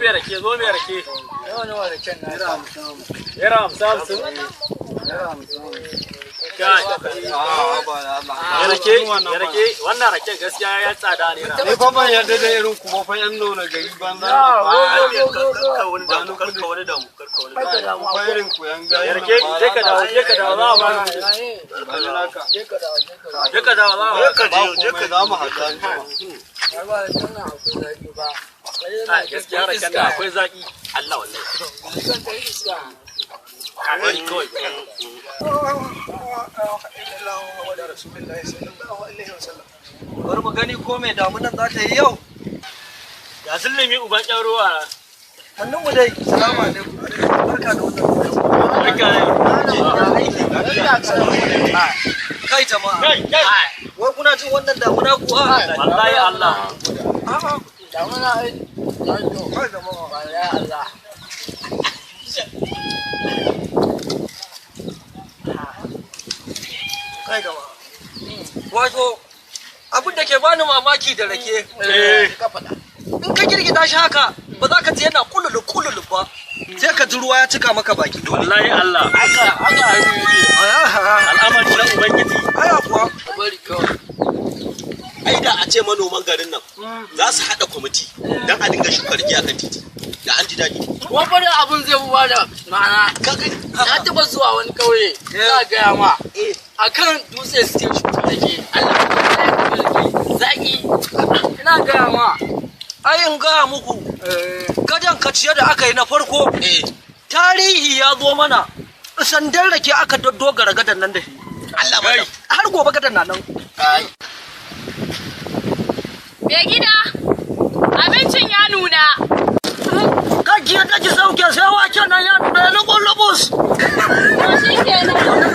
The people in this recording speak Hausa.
mai rake, zo mai rake. Nawa nawa raken na? Naira hamsin hamsin. Kai. Ya rake, ya rake, wannan raken gaskiya ya tsada ne. Ni fa ban yarda da irin ku ba fa yan nuna gari banza. Karka wani damu, karka wani damu, karka wani damu. Ba irin ku yan Ya gayu. rake, je ka dawo, je ka dawo, za a ba ka. Ba Je ka dawo, za a ba ka. Je ka je, je komai ka za mu haɗu an jima. Ai, gaskiya raken nan akwai zaki. Allah wallahi. Bari kawai. Bari mu gani ko mai damunan za ta yi yau. Ga sun nemi uban ƴan ruwa. Hannun mu dai. Salamu alaikum. Barka da wannan lokaci. Barka ne. Ya aiki. Kai jama'a. Kai, kai. Wai kuna jin wannan damuna kuwa? Wallahi Allah. A'a. Damuna ai. Kai jama'a. Wallahi Allah. Kai jama'a. Wato abin da ke bani mamaki da rake. Eh. In ka girgita shi haka ba za ka ji yana kululu kululu ba. Sai ka ji ruwa ya cika maka baki dole. Wallahi Allah. Al'amari na Ubangiji. Aya kuwa. Ai da a ce manoman garin nan za su haɗa kwamiti don a dinga shuka rake akan titi. Da an ji daɗi. Wani abun zai fi bada ma'ana. Na taɓa zuwa wani ƙauye, za a gaya ma. A kan dutse suke shuka rake. Allah ya rake. Zaƙi. Ina gaya ma. Ai in gaya muku gadan kaciya da aka yi na farko tarihi ya zo mana sandan rake aka dogara gadan nan da shi. Allah ba Har gobe gadan na nan. Mai gida, abincin ya nuna. Kaki ya ki sauke sai waken nan ya nuna lubus lubus. To shi kenan.